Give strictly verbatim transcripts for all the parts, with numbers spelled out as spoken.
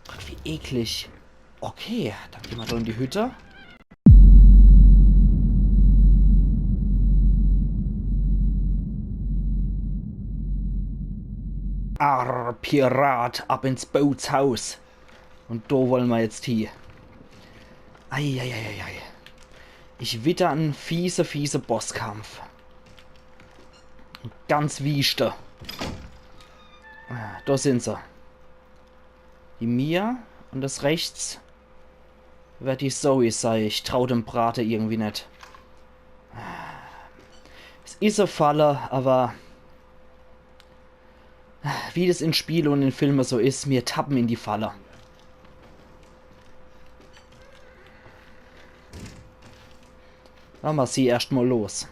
Gott, wie eklig. Okay, dann gehn mer do in die Hütt. Arr, Pirat, ab ins Bootshaus. Un do wolle mer jetzt hie. Eieieiei. Ich witter en fiese, fiese Bosskampf. Ganz wieschte. Ah, do sin se. Die Mia un des rechts werd die Zoe sei. Ich trau dem Brate irgendwie net. Es is e Falle, awwer wie des in Spiele un in Filme so is, mir tappe in die Falle. Mache mer sie erscht mol los.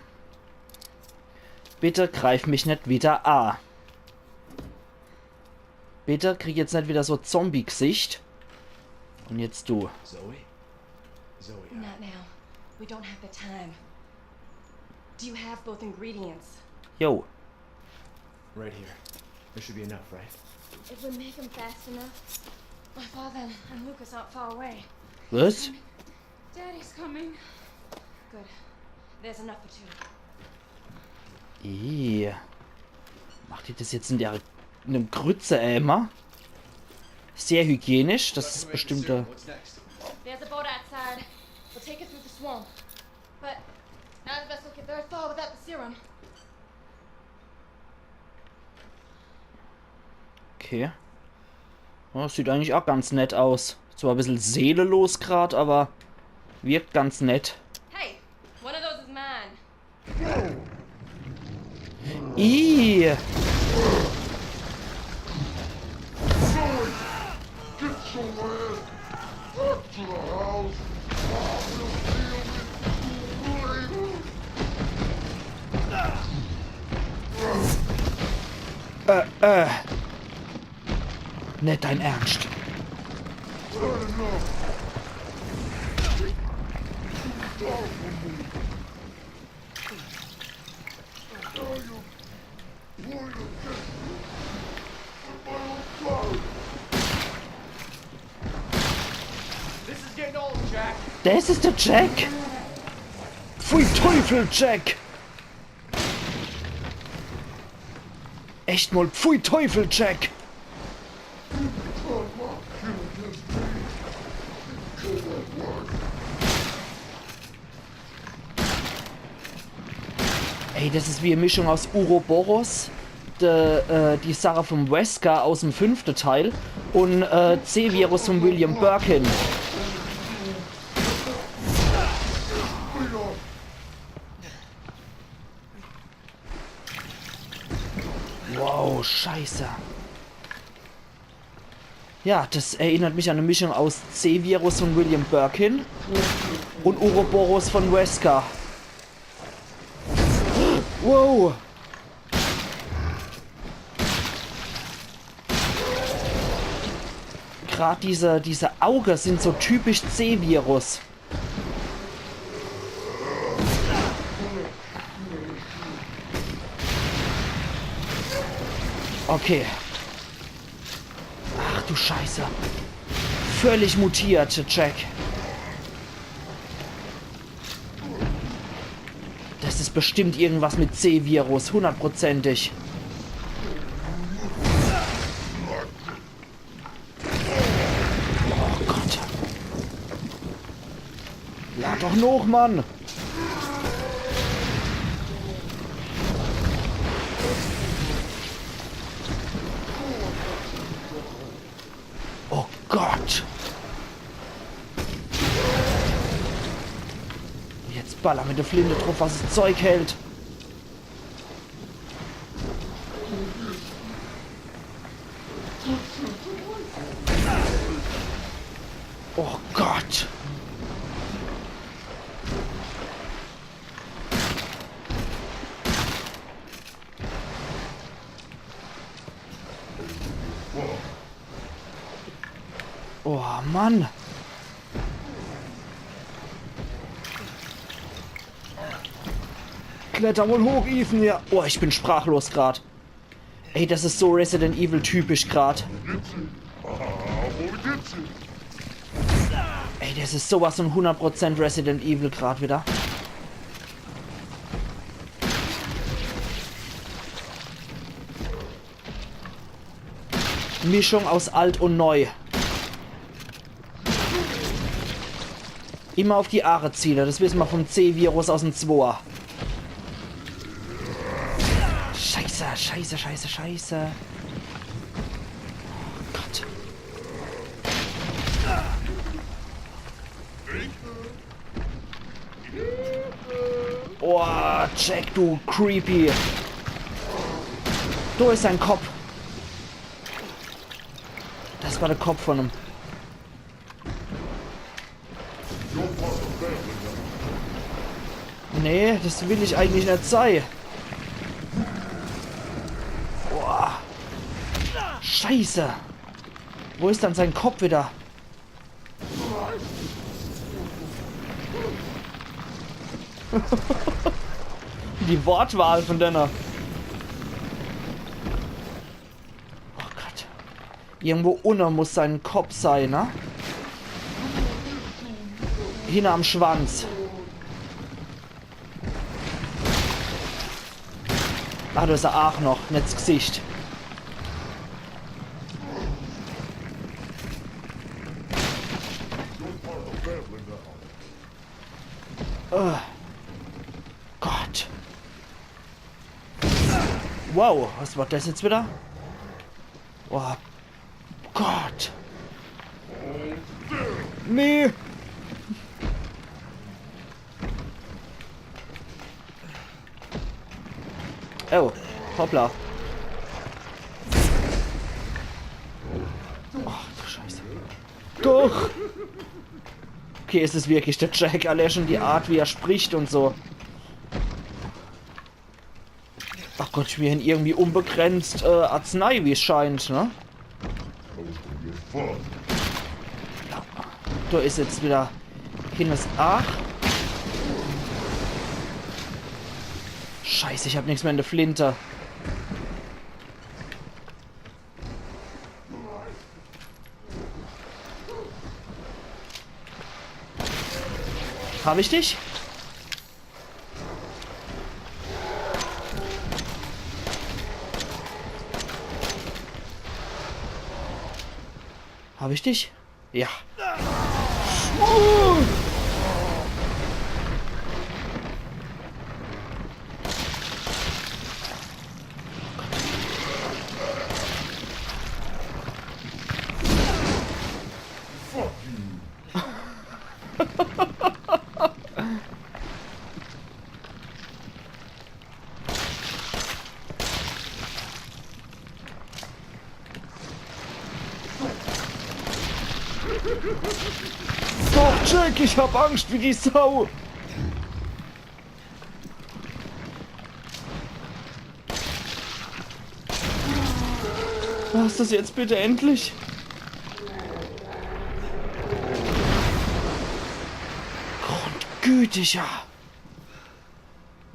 Bitte greif mich net widder a. Bitte, krieg jetzt net widder so Zombie-Gsicht. Un jetzt du. Zoe? Zoe, I- Not now. We don't have the time. Do you have both ingredients? Jo. Right here. There should be enough, right? If we make them fast enough, my father and Lucas aren't far away. Was? Daddy's coming. Good. There's enough for two. Ih. Macht die des jetzt in der, in dem Grütze-Eimer? Sehr hygienisch, des is bestimmt der. What's next? There's a boat outside. We'll take it through the swamp. But none of us will get very far without the serum. Okay. Ja, des sieht eigentlich ach ganz nett aus. Zwar e bissel seelelos grad, awwer wirkt ganz nett. Hey, one of those is mine. Ih! Get your ass back to the house. I will deal with you later. Äh, äh. Net dein Ernst. Turn it off. Stop for me. I tell you, point of this. With my own blood. This is getting old, Jack. Des is de Jack? Pfui Teufel, Jack! Echt mol, pfui Teufel, Jack! Ey, des is wie e Mischung aus Uroboros, de, äh, die Sache vom Wesker aus em fünfte Teil un, äh, C-Virus vom William Birkin. Wow, scheiße. Ja, des erinnert mich an e Mischung aus C-Virus von William Birkin un Uroboros von Wesker. Wow. Grad diese, diese Auge sin so typisch C-Virus. Okay. Ach du Scheiße. Völlig mutiert, Jack. Des is bestimmt irgendwas mit C-Virus, hundertprozentig. Oh Gott. Lad doch noch, Mann! Oh Gott! Jetzt baller mit de Flinte druff, was es Zeug hält. Oh Gott! Oh Mann! Kletter wohl hoch, Ethan, ja. Oh, ich bin sprachlos grad. Ey, des is so Resident Evil typisch grad. Ey, des is sowas von hundert Prozent Resident Evil grad wieder. Mischung aus alt und neu. Immer auf die Aare ziele, des wisse mer vom C-Virus aus'm Zwoer. Scheiße, scheiße, scheiße, scheiße. Oh Gott. Boah, Jack, du Creepy. Do is sein Kopp. Des war de Kopp von em. Nee, des will ich eigentlich net sei. Boah. Scheiße. Wo is dann sein Kopp wieder? Die Wortwahl von denne. Oh Gott. Irgendwo unne muss sein Kopp sei, ne? Hinne am Schwanz. Ah, do is er aach noch. Net 's Gesicht. Oh Gott. Wow, was war des jetzt wieder? Oh Gott. Nee. Oh, hoppla. Oh, du Scheiße. Doch! Okay, es is wirklich de Jack. Allein schon die Art, wie er spricht und so. Ach Gott, mir hän irgendwie unbegrenzt, äh, Arznei, wie's scheint, ne? Do is jetzt wieder Kinnes. Ach. Scheiße, ich hab nix mehr in de Flinte. Hab ich dich? Hab ich dich? Ja. Doch, Jack, ich hab Angst wie die Sau. Lass das jetzt bitte endlich. Grundgütiger.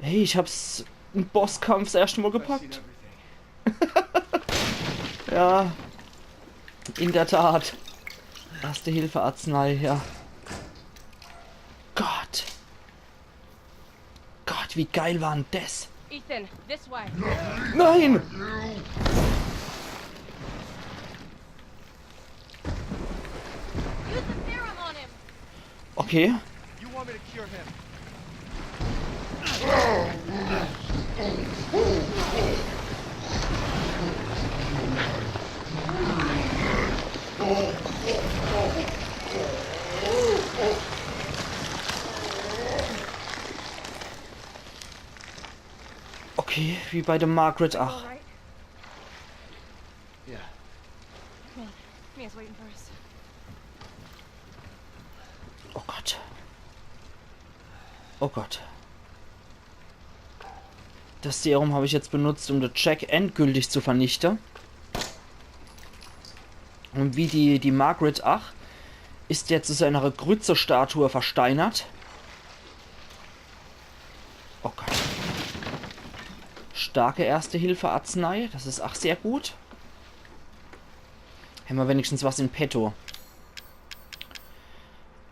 Hey, ich hab's im Bosskampf das erste Mal gepackt. Ja, in der Tat. Erste Hilfe Arznei, ja. Gott. Gott, wie geil war denn das? Ethan, this way. Nein! Use the serum on him. Okay. You want me to cure him? Okay, wie bei der Margaret. Ach. All right. Yeah. Come on. Mia's waiting for us. Oh Gott. Oh Gott. Das Serum hab ich jetzt benutzt, um den Jack endgültig zu vernichten. Und wie die, die Margaret, ach, ist der zu seiner Grütze-Statue versteinert. Oh Gott. Starke Erste-Hilfe-Arznei. Das ist ach sehr gut. Hämmer wenigstens was in petto.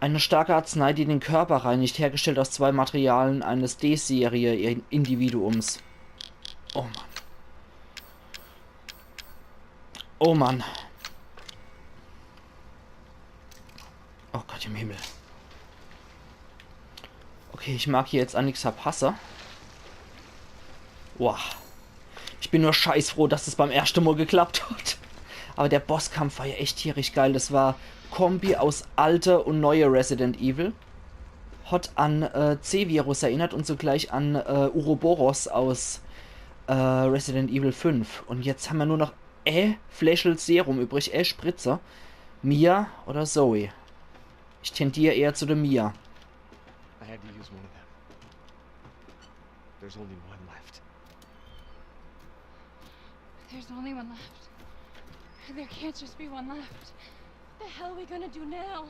Eine starke Arznei, die den Körper reinigt, hergestellt aus zwei Materialien eines D-Serie-Individuums. Oh Mann. Oh Mann. Oh Gott im Himmel. Okay, ich mag hier jetzt a nix verpasse. Boah. Ich bin nur scheißfroh, dass es beim erschte Mol geklappt hat. Aber der Bosskampf war ja echt tierisch geil. Das war Kombi aus alte und neue Resident Evil. Hat an, äh, C-Virus erinnert und zugleich an, äh, Uroboros aus, äh, Resident Evil fünf. Und jetzt haben wir nur noch e Fläschel Serum übrig, e Spritze. Mia oder Zoe? Ich tendier eher zu der Mia. I had to use one of them. There's only one left. There's only one left. There can't just be one left. What the hell are we gonna do now?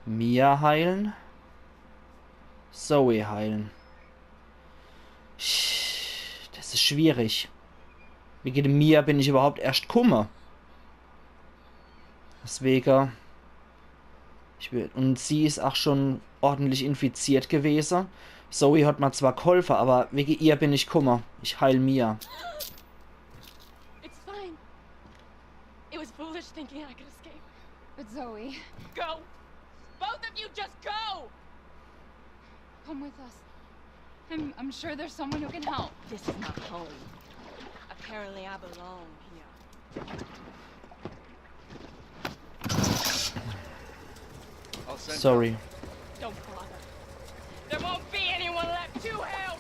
Mia heilen. Zoe heilen. Das is schwierig. Wege de Mia bin ich überhaupt erscht kumme. Deswege. Ich will, und sie is ach schon ordentlich infiziert gewese. Zoe hat ma zwar gholfe, aber wege ihr bin ich kumme. Ich heil Mia. It's fine. It was foolish thinking I could escape. But Zoe. Go! Both of you just go! Come with us. I'm, I'm sure there's someone who can help. This is not home. Apparently I belong here. I'll send Sorry. Don't bother. There won't be anyone left to help!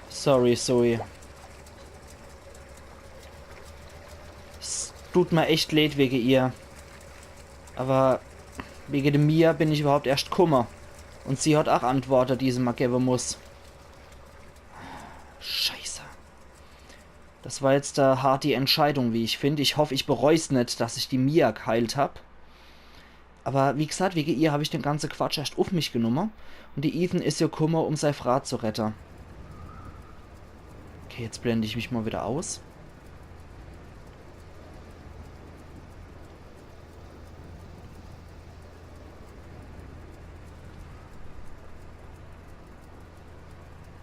Sorry, Zoe. S tut mir echt leid wege ihr. Aber wege de Mia bin ich überhaupt erscht kumme. Und sie hat ach Antworte, die se ma gewe muss. Scheiße. Das war jetzt, äh, hart die Entscheidung, wie ich find. Ich hoff, ich bereu's net, dass ich die Mia geheilt hab. Aber wie gesagt, wege ihr hab ich den ganze Quatsch erscht uff mich genumme. Und de Ethan is jo kumme, um sei Fraa zu rette. Okay, jetzt blend ich mich mal wieder aus.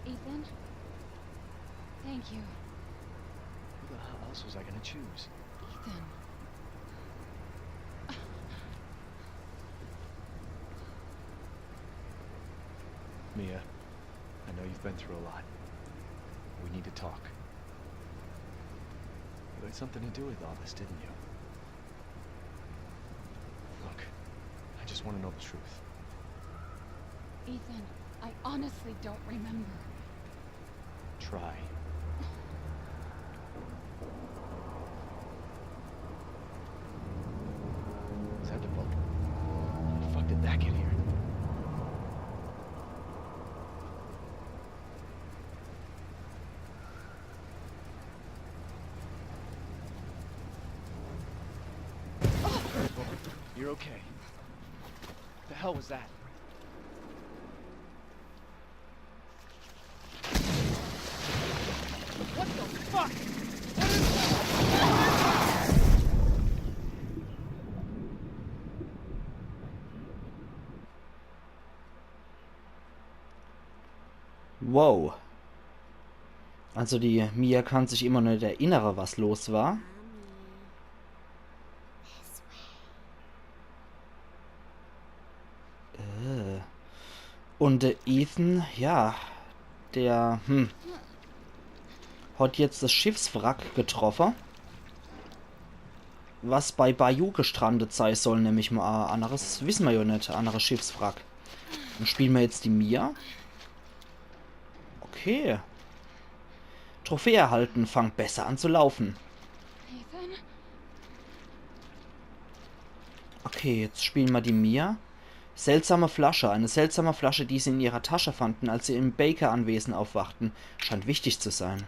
Ethan? Thank you. Who the hell else was I gonna choose? Ethan. Mia, I know you've been through a lot. We need to talk. You had something to do with all this, didn't you? Look, I just want to know the truth. Ethan, I honestly don't remember. Try. Is that the boat? How the fuck did that get here? You're okay. The hell was that? What the fuck? Wow. Also die Mia kann sich immer noch net erinnere, was los war. Äh. Und, äh, Ethan, ja, der, hm, hat jetzt das Schiffswrack getroffe, was bei Bayou gestrandet sei soll, nemm ich mal a. Anneres wissen mer jo net, anneres Schiffswrack. Dann spielen mer jetzt die Mia. Okay. Trophäe erhalten, fangt besser an zu laufen. Ethan? Okay, jetzt spielen mer die Mia. Seltsame Flasche. Eine seltsame Flasche, die sie in ihrer Tasche fanden, als sie im Baker-Anwesen aufwachten. Scheint wichtig zu sein.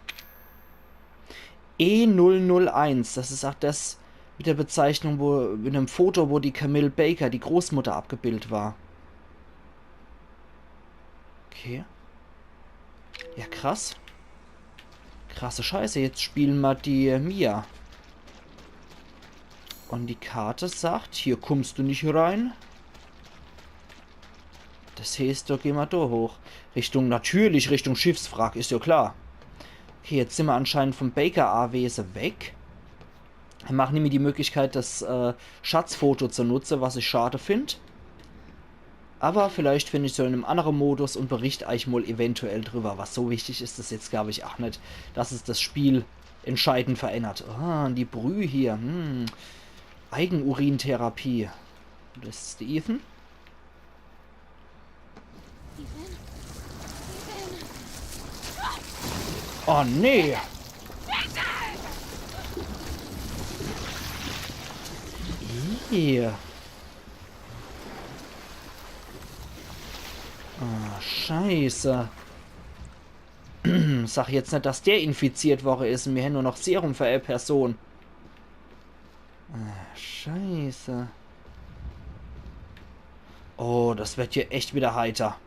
E null null eins, das is ach das mit der Bezeichnung, wo, mit dem Foto, wo die Camille Baker, die Großmutter, abgebildet war. Okay. Ja, krass. Krasse Scheiße, jetzt spielen mer die Mia. Und die Karte sagt, hier kummst du nicht rein. Das heeßt, do geh ma do hoch. Richtung, natürlich Richtung Schiffswrack, is jo klar. Okay, jetzt sin ma anscheinend vom Baker-Awese weg. Mer hän nimmi die Möglichkeit, das äh, Schatzfoto zu nutze, was ich schade find. Aber vielleicht find ich so in nem annere Modus und bericht eich mol eventuell drüber. Was so wichtig is das jetzt, glaab ich, ach net, dass es das Spiel entscheidend verändert. Ah, die Brüh hier. Hm. Eigenurintherapie. Das is der Ethan. Oh nee. Ih. Ah, Scheiße. Sag jetzt net, dass der infiziert worre is und mir hän nur noch Serum für e Person. Ah, Scheiße. Oh, das werd hier echt wieder heiter.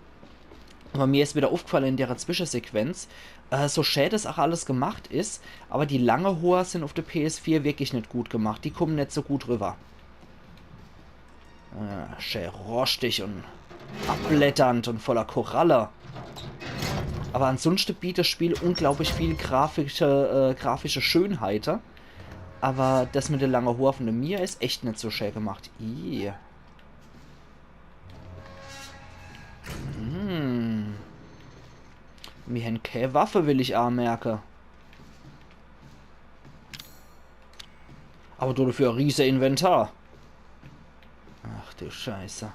Aber mir is wieder uffgefall in dere Zwischensequenz, äh, so schä das ach alles gemacht is, aber die lange Hoor sin uff de P S vier wirklich net gut gemacht. Die kummen net so gut rüber. Äh, schä roschtig und abblätternd und voller Koralle. Aber ansunschte bietet das Spiel unglaublich viel grafische, äh, grafische Schönheite. Aber das mit de lange Hoor von de Mia is echt net so schä gemacht. Ih. Hm. Mir hän kä Waffe, will ich amerke. Aber dafür e riese Inventar. Ach du Scheiße.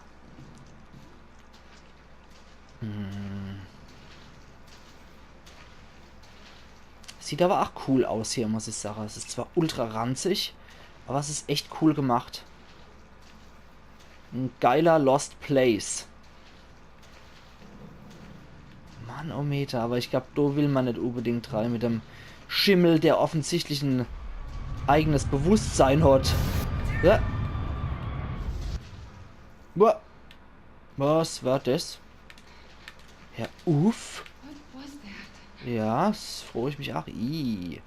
Hm. Sieht aber ach cool aus hier, muss ich sage. Es is zwar ultra ranzig, aber es is echt cool gemacht. En geiler Lost Place. Manometer, aber ich glaab, do will ma net unbedingt rein mit dem Schimmel, der offensichtlich en eigenes Bewusstsein hat. Ja. Wa-, was war das? Ja, uff. What was that? Ja, das froo ich mich ach. Ih.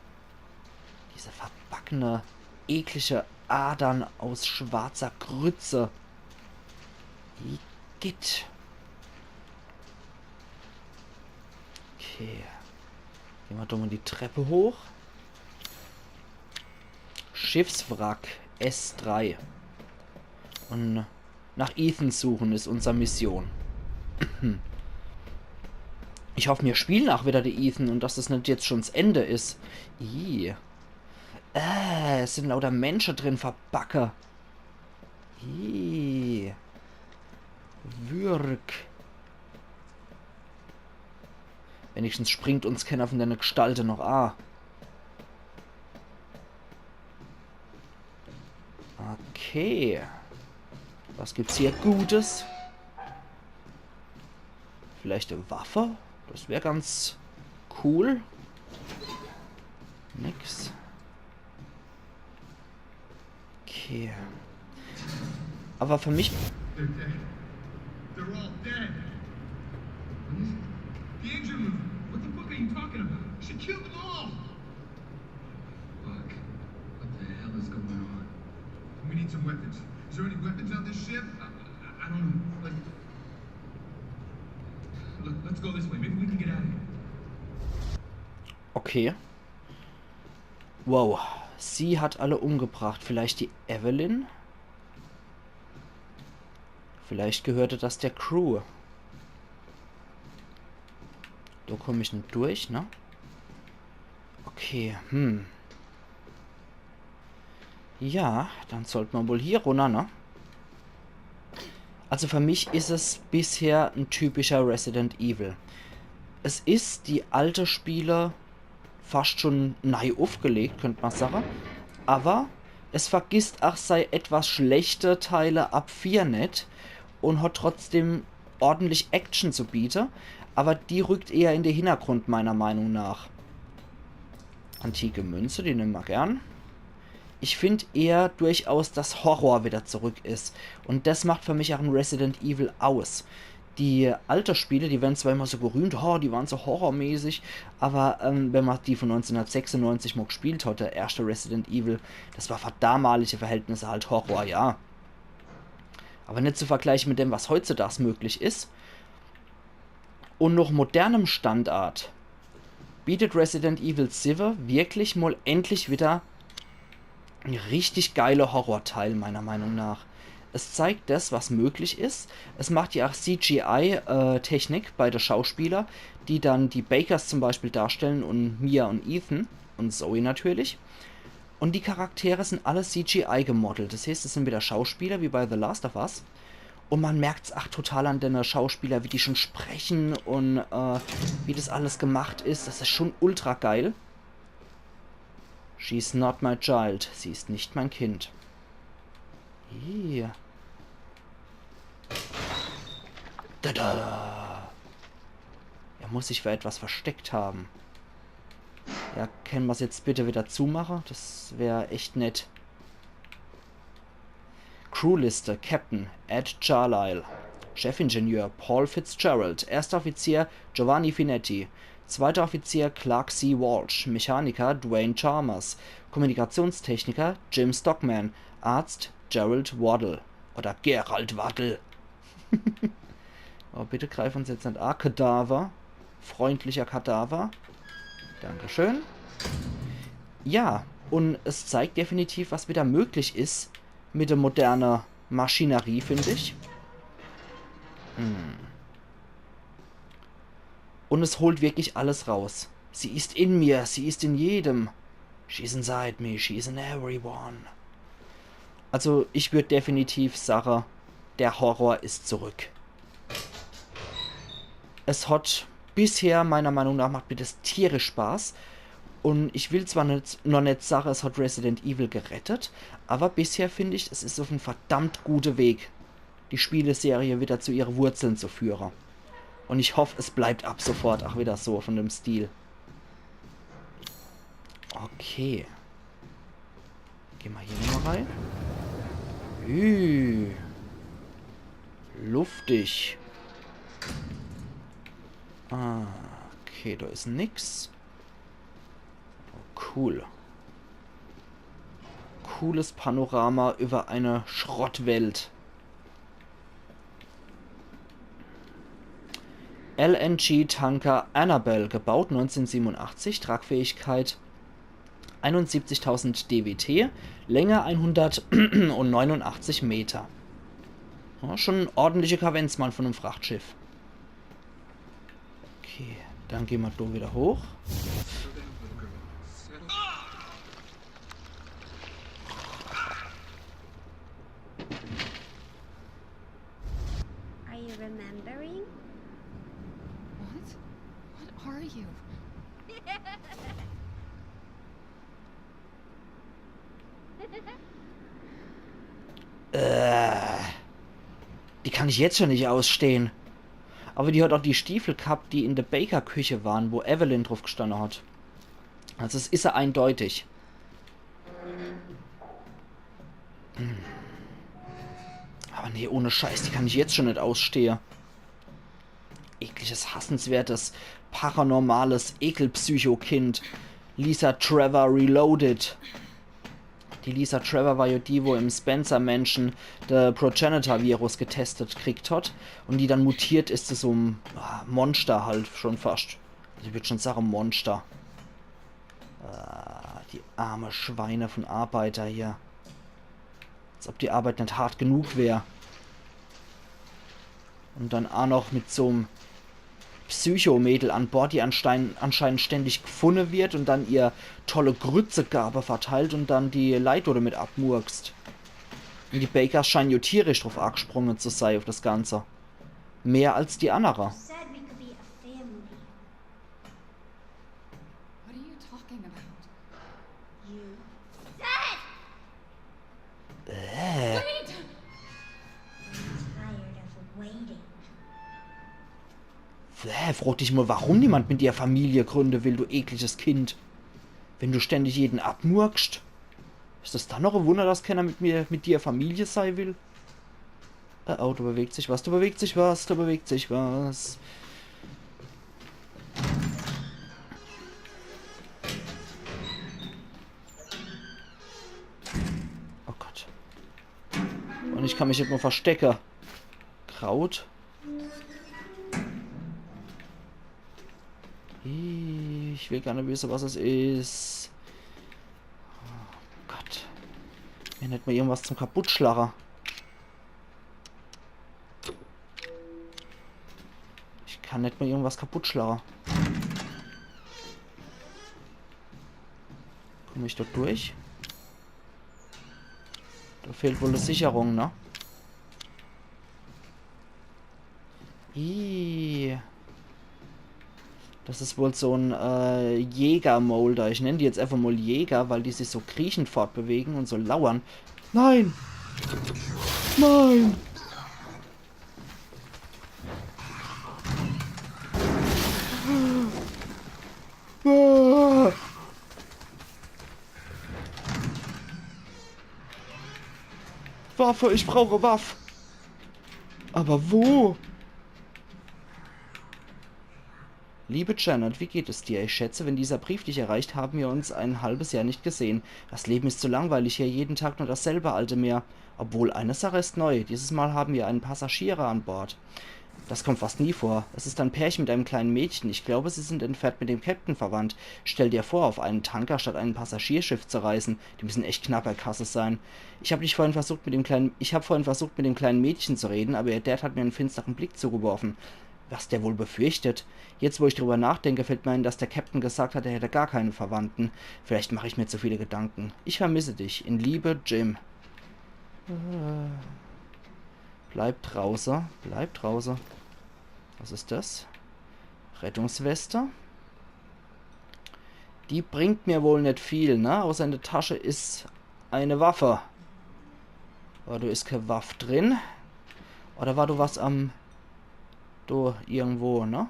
Diese verbackene, eklige Adern aus schwarzer Grütze. Igitt. Okay. Gehn ma doch mol die Treppe hoch. Schiffswrack S drei. Und nach Ethan suchen is unser Mission. Ich hoff, mir spielen ach wieder de Ethan und dass das net jetzt schun s Ende is. Ih. Äh, es sin lauter Mensche drin, verbacke. Ih. Würg. Wenigstens springt uns kenner von dene Gestalte noch a. Okay. Was gibt's hier Gutes? Vielleicht e Waffe? Das wär ganz cool. Nix. Okay. Aber für mich They're dead. They're all dead. The engine room. What the fuck are you talking about? She killed them all. Fuck. What the hell is going on? We need some weapons. Is there any weapons on this ship? I, I, I don't know. Like, look, let's go this way. Maybe we can get out of here. Okay. Wow. Sie hat alle umgebracht. Vielleicht die Evelyn? Vielleicht gehörte das der Crew. Do komm ich net durch, ne? Okay, hm. Ja, dann sollt ma wohl hier runner, ne? Also für mich is es bisher en typischer Resident Evil. Es is die alte Spiele fascht schun nei uffgelegt, könnt ma sage. Aber es vergisst ach sei etwas schlechte Teile ab vier net und hat trotzdem ordentlich Action zu biete, aber die rückt eher in de Hintergrund meiner Meinung nach. Antike Münze, die nemme ma gern. Ich find eher durchaus, dass Horror wieder zurück is. Und das macht für mich ach en Resident Evil aus. Die alte Spiele, die werden zwar immer so gerühmt, oh, die waren so horrormäßig, aber ähm, wenn man die von neunzehnhundertsechsundneunzig mal gespielt hat, der erste Resident Evil, das war für damalige Verhältnisse halt Horror, ja. Aber nicht zu vergleichen mit dem, was heutzutage möglich ist. Und nach modernem Standard bietet Resident Evil sieben wirklich mal endlich wieder ein richtig geiler Horrorteil, meiner Meinung nach. Es zeigt das, was möglich ist. Es macht ja auch C G I-Technik bei den Schauspielern, die dann die Bakers zum Beispiel darstellen und Mia und Ethan und Zoe natürlich. Und die Charaktere sind alle C G I gemodelt. Das heißt, es sind wieder Schauspieler wie bei The Last of Us. Und man merkt's auch total an den Schauspielern, wie die schon sprechen und äh, wie das alles gemacht ist. Das ist schon ultra geil. She's not my child. Sie ist nicht mein Kind. Hier. Tada! Er muss sich für etwas versteckt haben. Ja, kann man's jetzt bitte wieder zumachen? Das wär echt nett. Crewliste: Captain Ed Carlisle, Chefingenieur Paul Fitzgerald, erster Offizier Giovanni Finetti, zweiter Offizier Clark C. Walsh, Mechaniker Dwayne Chalmers, Kommunikationstechniker Jim Stockman, Arzt Gerald Waddle oder Gerald Waddle. Oh, bitte greif uns jetzt nicht an. Kadaver. Freundlicher Kadaver. Dankeschön. Ja, und es zeigt definitiv, was wieder möglich ist mit der modernen Maschinerie, finde ich. Hm. Und es holt wirklich alles raus. Sie ist in mir, sie ist in jedem. She's inside me, she's in everyone. Also ich würde definitiv sagen, der Horror ist zurück. Es hat bisher, meiner Meinung nach, macht mir das tierisch Spaß. Und ich will zwar nicht, noch nicht sagen, es hat Resident Evil gerettet, aber bisher finde ich, es ist auf einem verdammt guten Weg, die Spieleserie wieder zu ihren Wurzeln zu führen. Und ich hoffe, es bleibt ab sofort auch wieder so von dem Stil. Okay. Geh mal hier nochmal rein. Üh. Luftig. Ah, okay, da ist nix. Oh, cool. Cooles Panorama über eine Schrottwelt. L N G-Tanker Annabelle, gebaut neunzehnhundertsiebenundachtzig, Tragfähigkeit einundsiebzigtausend D W T, Länge einhundertneunundachtzig Meter. Ja, schon ein ordentlicher Kavenzmann von einem Frachtschiff. Okay, dann gehen wir da wieder hoch. Are you remembering? What? What are you? Äh, die kann ich jetzt schon nicht ausstehen. Aber die hat auch die Stiefel gehabt, die in der Baker-Küche waren, wo Evelyn drauf gestanden hat. Also es ist ja eindeutig. Hm. Aber nee, ohne Scheiß, die kann ich jetzt schon nicht ausstehen. Ekliges, hassenswertes, paranormales Ekelpsychokind. Lisa Trevor Reloaded. Die Lisa Trevor war ja die, wo im Spencer Mansion der Progenitor-Virus getestet kriegt hat und die dann mutiert ist zu so einem ah, Monster halt schon fast. Also ich würde schon sagen Monster. Ah, die arme Schweine von Arbeiter hier. Als ob die Arbeit nicht hart genug wär. Und dann auch noch mit so einem Psychomädel an Bord, die anscheinend, anscheinend ständig gefunden wird und dann ihr tolle Grützegabe verteilt und dann die Leute damit abmurkst. Und die Bakers scheinen ja tierisch drauf angesprungen zu sein, auf das Ganze. Mehr als die andere. Said we could be a family. What are you talking about? You said Äh. Wait! Tired of waiting. Äh, frag dich mal, warum niemand mit dir Familie gründen will, du ekliges Kind. Wenn du ständig jeden abmurkst. Ist das dann noch ein Wunder, dass keiner mit mir, mit dir Familie sein will? Äh, oh, da bewegt sich was, da bewegt sich was, da bewegt sich was. Oh Gott. Und ich kann mich net mol verstecke. Kraut. Ich will gar net wisse, was es is. Oh Gott. Mir net mol irgendwas zum Kaputtschlache. Ich kann net mol irgendwas kaputtschlache. Komm ich dort durch? Da fehlt wohl e Sicherung, ne? Ih. Das is wohl so en, äh, Jäger-Moulder. Ich nenn die jetzt einfach mol Jäger, weil die sich so kriechend fortbewegen und so lauern. Nein! Nein! Ah! Waffe, ich brauche Waff. Aber wo? Liebe Janet, wie geht es dir? Ich schätze, wenn dieser Brief dich erreicht, haben wir uns ein halbes Jahr nicht gesehen. Das Leben ist so langweilig hier, jeden Tag nur dasselbe alte Meer. Obwohl, eine Sache ist neu. Dieses Mal haben wir einen Passagiere an Bord. Das kommt fast nie vor. Es ist ein Pärchen mit einem kleinen Mädchen. Ich glaube, sie sind entfernt mit dem Captain verwandt. Stell dir vor, auf einem Tanker statt einem Passagierschiff zu reisen. Die müssen echt knapp bei Kasse sein. Ich habe dich vorhin versucht, mit dem kleinen, ich habe vorhin versucht, mit dem kleinen Mädchen zu reden, aber ihr Dad hat mir einen finsteren Blick zugeworfen. Was der wohl befürchtet? Jetzt, wo ich drüber nachdenke, fällt mir ein, dass der Captain gesagt hat, er hätte gar keine Verwandten. Vielleicht mache ich mir zu viele Gedanken. Ich vermisse dich. In Liebe, Jim. Äh. Bleib drauße, bleib drauße. Was is das? Rettungsweste? Die bringt mir wohl net viel, ne? Außer in der Tasche is eine Waffe. Aber do is kee Waff drin. Oder war do was am... Do irgendwo, ne?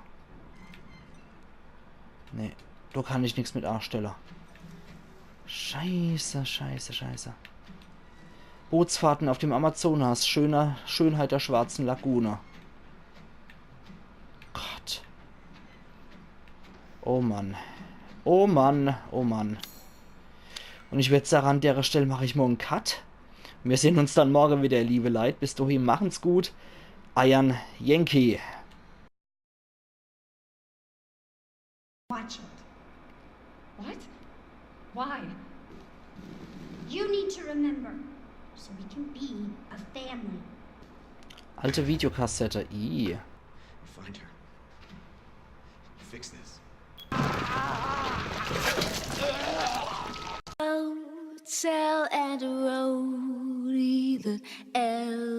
Nee, do kann ich nix mit anstelle. Scheiße, scheiße, scheiße. Bootsfahrten auf dem Amazonas, schöner, Schönheit der schwarzen Lagune. Gott. Oh Mann. Oh Mann, oh Mann. Und ich würd sagen, an dere Stell mach ich mol en Cut. Wir sehen uns dann morgen wieder, liebe Leit. Bis dahin, machen's gut. Eiern Yankee. Watch it. What? Why? You need to remember, so we can be a family. Alte Videokassette. Ih. Find her. Fix this. Hotel and a roadie, the L